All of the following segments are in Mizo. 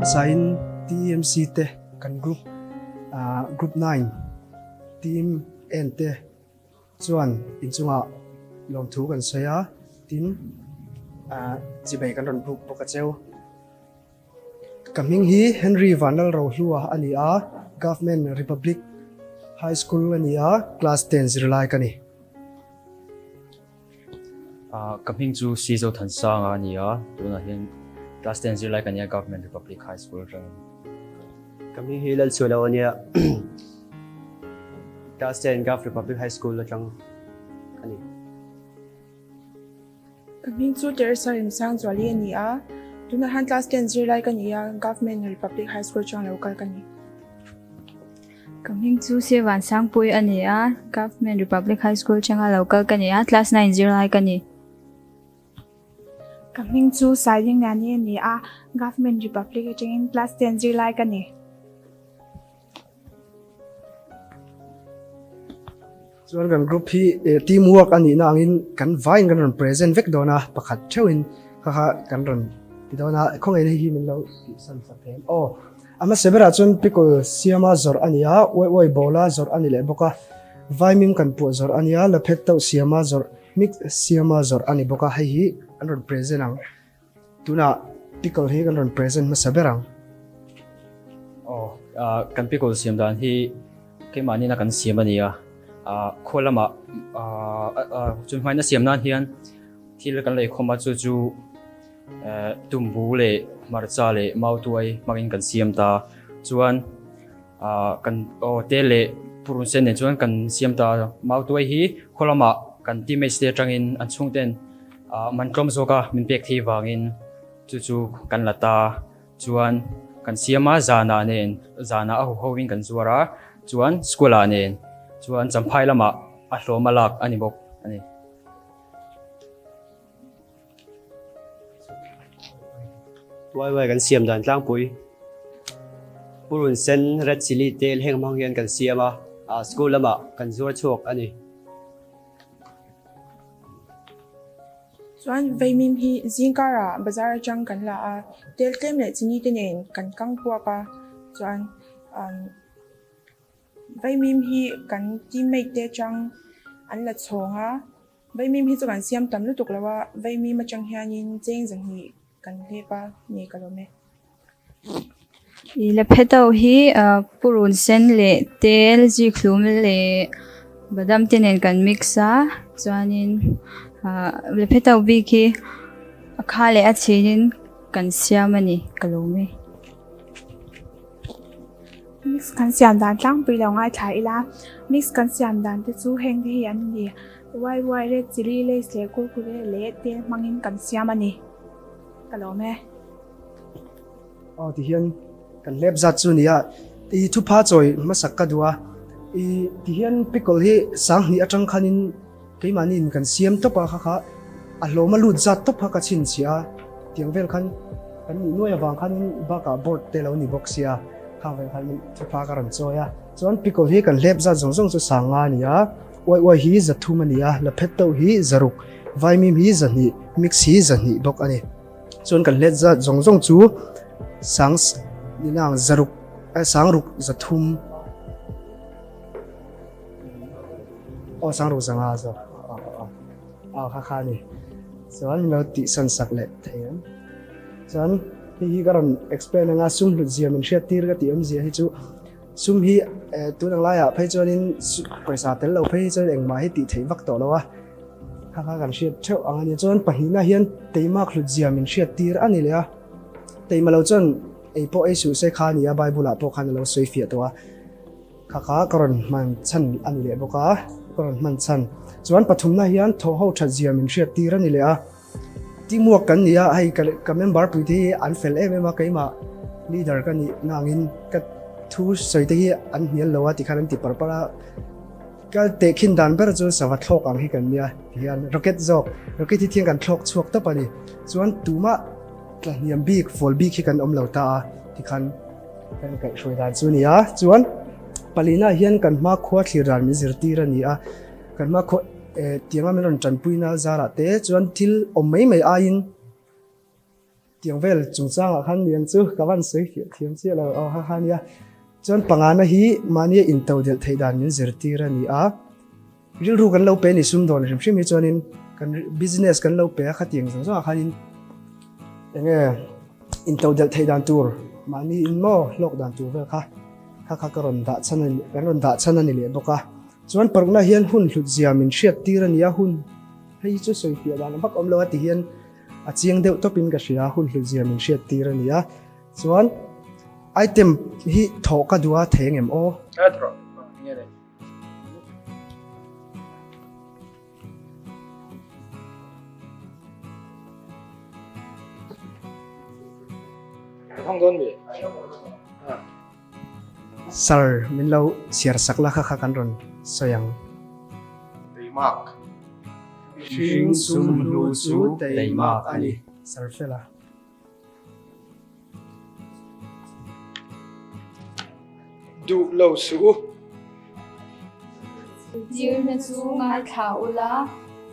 Hmasain TMC te kan group group 9 team en te chuan inchungah lawmthu kan sawi a, tin chibei kan rawn buk bawk a cheu. Ka hming hi Henry Vanlalrohlua a ni a, Government Republic High School a ni a, class ten zirlai ka ni. Ka hming chu Sizo Thansanga a ni a, tunah hian class ten zirlai ka ni a, Government Republic High School atangin. Ka hming hi Lalchhualo a nia, class ten Gov Republic High School atang ka ni. Ka hming chu Teresa Remsangzuali a ni a, tunah hian class ten zirlai ka ni a, Government Republic High School atang lo kal ka ni. Ka hming chu Sir Vansangpuii a ni a, Government Republic High School atanga lo kal ka ni a, class nine zirlai ka ni. Ka hming chu Saidingliani a ni a, Government Republic atangin class ten zirlai ka ni. Chuan kan group hi team work a nihna angin kan vaiin kan rawn present vek dawn a, pakhat theuhin kha kha kan rawn ti dawn a, khawngaihna hi min lo tihsan sak thei em? Aw, a hmasa berah chuan pickle siama zawrh a ni a, uai uai bawla zawrh a ni leh bawk a, vaimim kan puah zawrh a ni a, laphet tauh siama zawrh, mix siama zawrh a ni bawk a, hei hi an rawn present ang. Tunah pickle hi kan rawn present hmasa ber ang. Aw, kan pickle siam dan hi keimahni na kan siam a ni a. Khaw lamah chun hmain a siam nan hian thil kan lei khawm a, chu chu tumbu leh hmarcha leh mautuai hmangin kan siam ta. Chuan kan aw te leh purun sen nen chuan kan siam ta. Mautuai hi khaw lamah kan teammates te atangin an chhungten Man tlawm zawka min pek thei vangin chu chu kan la ta. Chuan kan siam a, zanah nen, zanah a huho in kan zuar a, chuan school ah nen chuan Champhai lamah a hlawm a lak a ni bawk a ni. Uai uai kan siam dan tlangpui purun sen, red chilli tel heng hmang hian kan siam a, school lamah kan zuar chhuak a ni. Chuan vaimim hi zingkarah bazar atang kan la a, tel tlem leh chini te nen kan kang puak a, chuan vaimim hi kan teammate te atang an la chhawng a, vaimim hi chu kan siam tam lutuk lo a, vaimim atang hianin cheng zahnih kan hlep a ni ka lawm e. I laphe ho hi purun sen leh tel zikhlum leh badam te nen kan mix a chuanin ah laphe ho bik hi a kha leh a chhin in kan siam a ni ka lo mai. Mix kan siam dan tlangpui lo ngaithla ila mix kan siam dan te chu heng te hi an ni uai uai red chilli lays leh kurkure leh tel hmangin kan siam a ni. Ka lawm e. Aw ti hian kan hlep zat chu nia i thupha chawi hmasak ka duh a i ti hian pickle hi sanghnih atang khanin keimahni in kan siam tawp a kha kha a hlawm a lut zat tawp kha ka chhinchhiah a tiang vel khan kan nih nuai avang khanin bakah board te lo ni bawk sia khang vel khan thupha ka rawn chawi a chuan pickle hi kan hlep zat zawng zawng chu sanga a ni a uai uai hi zathum a ni a laphet tauh hi zaruk Vaimim hi zahnih, mix hi zahnih bawk a ni. Chuan kan hlet zat zawng zawng chu sang nina ang zaruk eh sangruk zathum aw sangruk zanga zawk aw aw aw kha kha a ni. Chuan min lo tihsan sak leh thei ang. Chuan hei hi ka rawn explain anga sum hlut zia min hriat tir ka tih awmzia hi chu sum hi eh tun ang laiah phei chuanin pawisa tel lo phei hi chuan engmah hi tih theih vak tawh lo a. Kha kha kan hriat theuh ang a ni. Chuan pahnihna hian teimak hlut zia min hriat tir a ni leh a. Teima lo chuan ei pawh ei suh se kha a ni a, Bible ah pawh khan a lo sawi fiah tawh a. Kha kha ka rawn hman chhan a ni leh bawk a, ka rawn hman chhan. Chuan pathumna hian thaw ho that zia min hriat tir a ni leh a. Teamwork kan ni a, hei ka member pui te hi an fel em em a, keimah leader ka nih na angin ka thu sawi te hi an hnial lo a tikhan an ti par par a. Kal tehkhin dan ber chu sava thlawk ang hi kan nia ti hian rocket zawk, rocket hi thiang kan thlawk chhuak tawp a ni. Chuan tumah tlahniam bik, fall bik hi kan awm lo ta a tikhan kan kaihhruai dan chu a ni a. Chuan palina hian kan hma khua thlir dan min zirtir a ni a, kan hma khua eh tianga min rawn tanpuina zarah te chuan thil awm mai mai aiin. Tiang vel chungchangah khan niang chu ka van sawi fiah thiam chiah lo aw ha kha nia. Chuan pangana hi mahnia intodelh theih dan min zirtir a ni a. Rilru kan lo pe ni sumdawn hrim hrim hi chuanin kan business kan lo pe a khatiang zawng zawngah khanin enge intodelh theih dan tur mahni in maw hlawk dan tur vel kha kha kha ka rawn dah chhan a ni kan rawn dah chhan a ni leh bawk a. Chuan parukna hian hun hlut zia min hriat tir a ni a hun hei hi chu sawi fiah dan vak awm lo a ti hian a chiang deuh tawpin ka hria hun hlut zia min hriat tir a ni a. Chuan item hi thawh ka duh a thei ang em aw? A thaw enge le? Ka thang dawn mi? Sir, min lo chhiar sak la kha kha kan rawn sawi ang. Teimak. Hring sum hlu chu teimak a ni. Sir Fela. Duh lo suh u. Zirtirna chu ngaithla ula,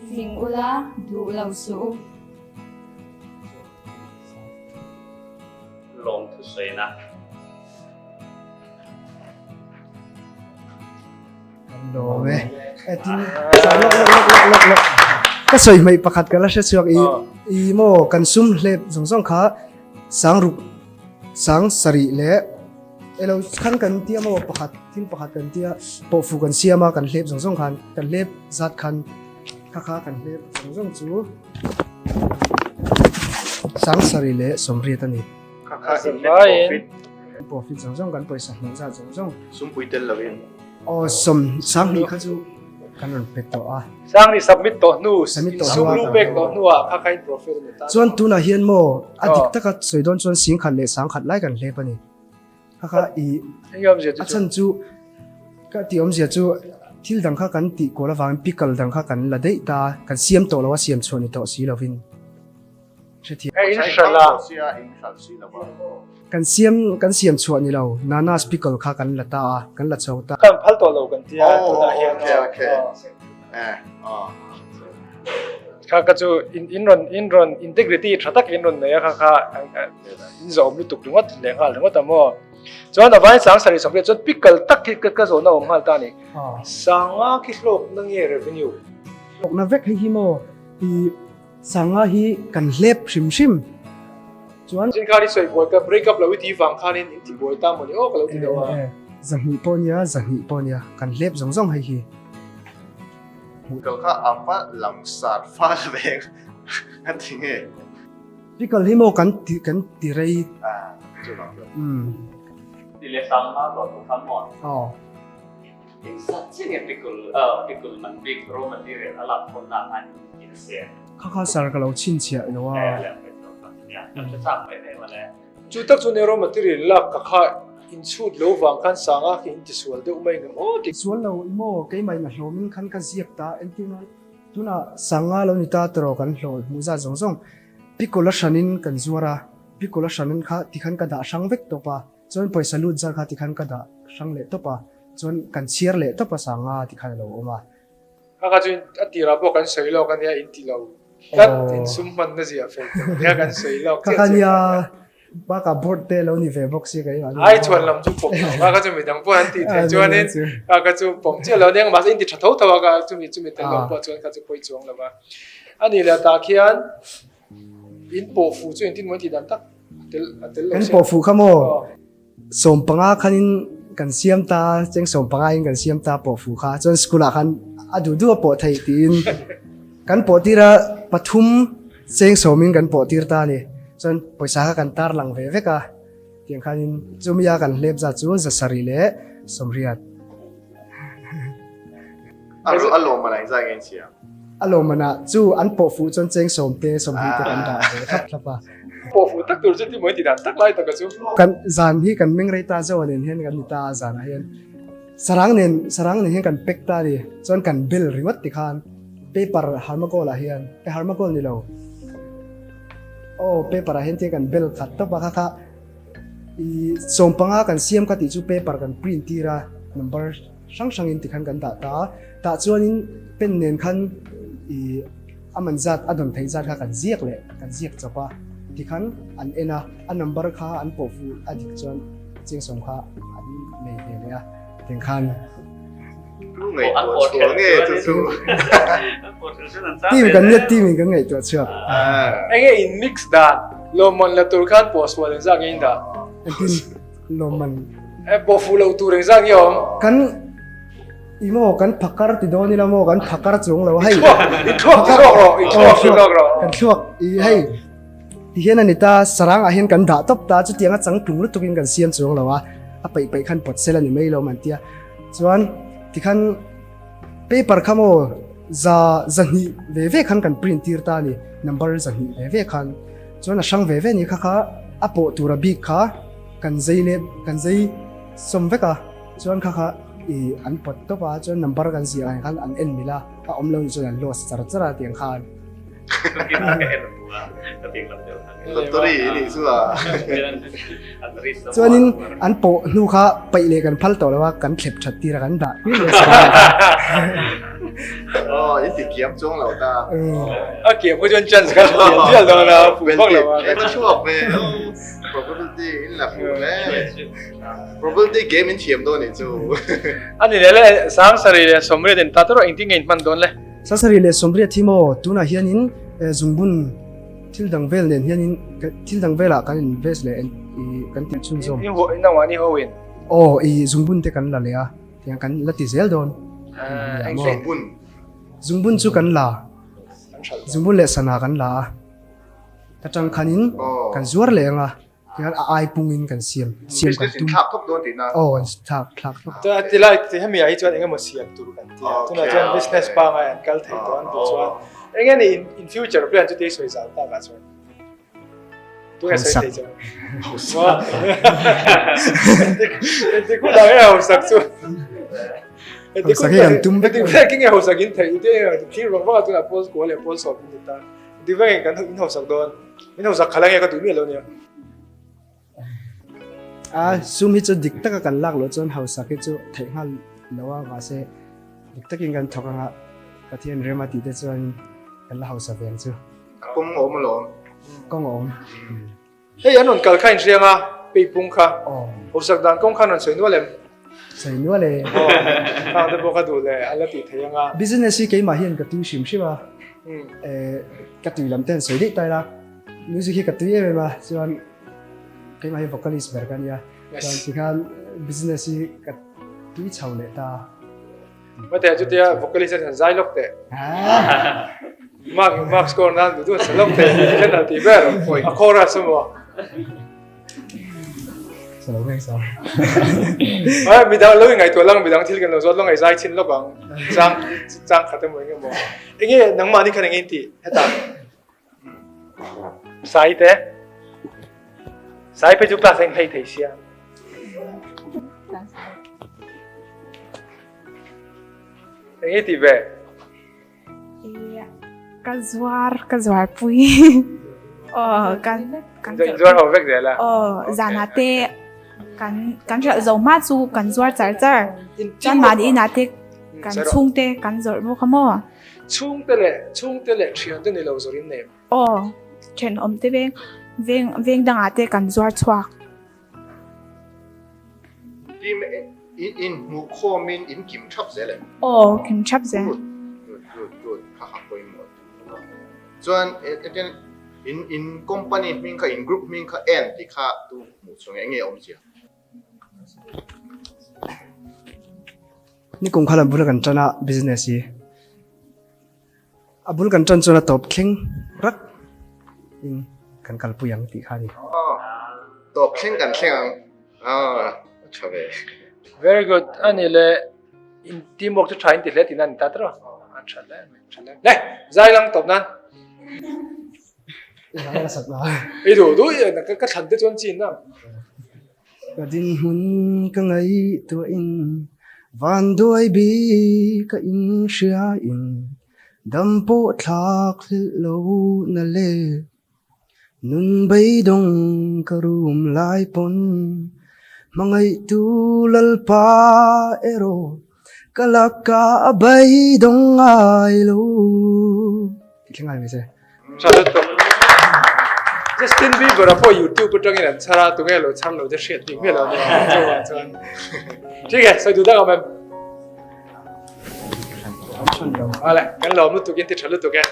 fing ula, duh lo suh u. Lawm thusawiina. Kan lawm e. E tin lok lok lok lok lok lok. Ka sawi hmeih pakhat ka la hre chhuak i i maw kan sum hlep zawng zawng kha sang ruk sang sarih leh elo khan kan tia maw pakhat thil pakhat kan tia pawhfu kan siam a kan hlep zawng zawng khan kan hlep zat khan kha kha kan hlep zawng zawng chu sang sarih leh sawmriat a ni. Kha kha in net profit. Profit zawng zawng kan pawisa hmuh zat zawng zawng. Sumpui tel lovin. Aw sawm Sangni kha chu kan rawn pe tawh a. Sangni submit tawh hnu, sum lu pek tawh hnuah kha kha in profit a ni ta. Chuan tunah hian maw a dik taka sawi dawn chuan singkhat leh sangkhat lai kan hlep a ni. Kha kha i a chhan chu ka tih awmzia chu thil dang kha kan tih kual avangin pickle dang kha kan la daih ta a, kan siam tawh lo a, siam chhuah ni tawh si lovin. Hrethiam. Hei in hralh a. Kan siam kan siam chhuah ni lo Nanas pickle kha kan la ta a, kan la chho ta. Kan phal tawh lo kan tia tunah hian. Okay okay. Eh ah. Kha kha chu in in rawn in rawn integrity tha tak in rawn nei a kha kha in zawm lutuk ringawt leh nghal ringawt a maw. Chuan a vai sang sarih sawmriat chuan pickle tak hi ka zawhna awm nghal ta a ni. Sanga khi hlawkna nge revenue? Hlawkna vek hei hi maw i Sanga hi kan hlep hrim hrim chuan. Zin khan i sawi buai ka break up lo i tih vang khanin in ti buai ta mawni aw ka lo ti deuh a. Zahnih pawh nia zahnih pawh nia kan hlep zawng zawng hei hi. Pickle kha a va langsar fal ve ka ti nge. Pickle hi maw kan ti kan ti rei. Umm. Ti leh sanga tawh tur khan maw. Aw. Engzat chiah nge pickle pickle man bik raw material a lak thawn na khan in sel. Kha kha sir ka lo chhinchhiah lo a. Chu tak chu nia raw material lak ka kha in chhut lo vang khan sanga khi in ti sual deuh mai ngem aw ti. Sual lo i maw keimah in a hlawm in khan ka ziak ta entir nan tunah sanga lo ni ta tawh kan hlawh hmuh zat zawng zawng pickle a hran in kan zuar a pickle a hran in kha tikhan ka dah hrang vek tawp a chuan pawisa lut zar kha tikhan ka dah hrang leh tawp a. Chuan kan chhiar leh tawp a sanga ti khan a lo awm a. Kha kha chu a tirah pawh kan sawi lawk a nia in ti lo tlat in sum hman na zia fel tawh nia kan sawi lawk chiah chiah nia bakah board te lo ni ve bawk sia keimah ai chuan lam chu pawm lo kha kha chu midang pawh an tih theih chuanin kha kha chu pawm chiah lo nia mahse in ti tha tho tho a kha chumi chumi tel lo pawh chuan kha chu pawi chuang lo va a nih leh tah khian in pawh fu chu engtin maw in tih dan tak a tel a tel lo kan pawh fu kha maw Sawmpanga khanin kan siam ta, cheng sawmpanga in kan siam ta pawh fu kha. Chuan school ah khan a duh duh a pawh theih tiin kan pawh tir a, pathum cheng sawmin kan pawh tir ta a ni. Chuan pawisa kha kan tar lang ve vek a, tiang khanin chumi a kan hlep zat chu zasarih leh sawmriat. A lawmman ah engzah nge in siam? A lawmman ah chu an pawh fuh chuan cheng sawmte sawmhnih te kan dah ve thlap thlap a. Pawh fuh tak tur chu ti mawi ti dan tak lai taka chu. Kan zan hi kan meng rei ta zo nen hian kan ni ta a zan ah hian sarang nen sarang nen hian kan pack ta a ni chuan kan bel ringawt ti khan paper harmacol ah hian e harmacol ni lo aw paper ah hian tiang kan bel khat tawp a kha kha i sawmpanga kan siam kha tih chu paper kan print tir a number Hrang hrangin tikhan kan dah ta a, tah chuanin pen nen khan i a man zat a dawn theih zat kha kan ziak leh kan ziak chawp a. Tikhan an en a, a number kha an pawh fuh a dik chuan chiangsawm kha an nei ve leh a, tiang khan. Tu ngaihtuah chhuah nge chu chu? Team kan nia team in kan ngaihtuah chhuak. Enge in mix dan lawmman la tur khan pawh sual engzah nge in dah? Engtin lawmman? E pawh fuh lo tur engzah nge awm? Kan I maw kan phakar ti dawn ila maw kan phakar chuang lo hei. I thluak ti zawk rawh, i thluak ti zawk rawh. Kan thluak i hei ti hian a ni ta sarang ah hian kan dah tawp ta chutiang a changtlung lutuk in kan siam chuang lo a, a peih peih khan pawt sel a ni mai lo man tia. Chuan tikhan paper kha maw za zahnih ve ve khan kan print tir ta a ni, number zahnih ve ve khan. Chuan a hrang ve ve ni kha kha a pawh tura bik kha kan zei leh kan zei sawm vek a. Chuan kha kha i an pawt tawp a, chuan number kan ziah ang khan an en mil a, a awm lo nih chuan an lost char char a tiang khan. Lottery i nih chu a. Chuanin an pawh hnu kha paih leh kan phal tawh lo a, kan thlep that tir a kan dah tir leh sa. Aw, i ti kiam chuang lo ta. A kiam kha chuan chance kha lian vial dawn a, fuh vak lo a. Eng a chhuak ve, probability in la fuh hle. Probability game in thiam dawn nih chu. A ni leh le, Sangsarih leh Sawmriat in ta tawrh engtin nge in hman dawn le? Sangsarih leh Sawmriat hi maw tunah hianin zungbun thil dang vel nen hianin thil dang velah kan invest leh kan tih chhunzawm. In huah in angah ni ho in? Aw i zungbun te kan la leh a, tiang kan la ti zel dawn. Eng zungbun? Zungbun chu kan la, zungbun leh sana kan la a, ta tang khanin kan zuar leh ang a. Tihian a ai pungin kan siam siam kan tum. Thlak thawk dawn tihna. Aw kan thlak thlak thawk. Chuan ti lai ti hemi ah hi chuan engemaw siam tur kan ti a. Tunah chuan business pangai an kal thei tawh an tih chuan enge ni in future plan chu tei sawi zau tak ah chuan. Tunge sawi thei chuan. Hausak. Engtik hunah nge hausak chu. Hausak hi kan tum vek. Engtik hunah nge hausak in theih te thlir vang vang a tunah pawl kua leh pawl sawm in ni ta. Engtik vek nge kan in hausak dawn. Min hausak khalh ange ka duh miah lo nia. A sum hi chu dik taka kan lak loh chuan hausak hi chu theih nghal lo a mahse dik takin kan thawk anga Pathian rem a tih te chuan kan la hausa ve ang chu. Kawng awm alawm. Kawng awm. Hei an rawn kal kha inhriang a, peipung kha. Hausak dan kawng khan rawn sawi nual em? Sawi nual e. Aw, khang te pawh ka duh leh a la tih thei ang a. Business hi keimah hian ka tui hrim hrim a, ka tui lam te han sawi daih ta ila, music hi ka tui em em a, chuan keimah hi vocalist ber ka nia, chuan tikhan business hi ka tui chho leh ta. Mate chutia vocalist an zai lawk teh. Mark mark score nan duh duh sa lawk teh ti khan ti ber. A chorus emaw. Sa lo vek sa. Ai midang lo ingaihtuah lang midang thil kan lo zawt lo ngaih zai chin lawk ang. Chang chang khat emaw eng emaw. Enge nangmah ni khan eng in ti hetah. Sai te. Sai phei chu class a in hlei thei sia. Eng i ti ve? Ka zuar, ka zuar pui. Oh, kan kan zuar ho vek zel a. Oh, zana te kan kan hralh zo hma chu kan zuar char char. Chuan mahni inah te kan chhungte kan zawrh bawk a maw? Chhungte leh chhungte leh thiante ni lo zawrh in nei em? Aw, thenawm te veng veng veng dangah te kan zuar chhuak. Team in in hmuh khawmin in kim thap zel em? Aw, kim thap zel. Good, good, good, good. Kha kha pawimawh tur a. Chuan etiang in in company hming kha in group hming kha en tih kha tu hmuh chhuah nge enge a awmzia? Ni kum kha lam bula kan tan a business hi a bul kan tan chuan a tawp thleng rak in kan kalpui ang tih kha a ni. Aw tawp thleng kan thleng ang aw a tha ve. Very good a ni le in teamwork chu tha in ti hle tihna a ni ta tawh a tha hle mai tha hle le zai lang tawp nan. I duh duh ka thlan te chuan chin na. Ka dinhmun ka ngaihtuahin vanduai bik ka inhriain dam pawh thlak hlelh lo na le. Nun beidawng ka rum lai pawn hmangaihtu Lalpa erawh ka laka a beidawng ngai lo. Tih thleng ngai mai se. Tha lutuk. Justin Bieber a pawh YouTube atangin an chhar a, tunge lo chhar lo te hriat bik miah lo nia. Chuvang chuan. Thik e, sawi duh tak awm em? Ale, kan lawm lutuk in ti tha lutuk e.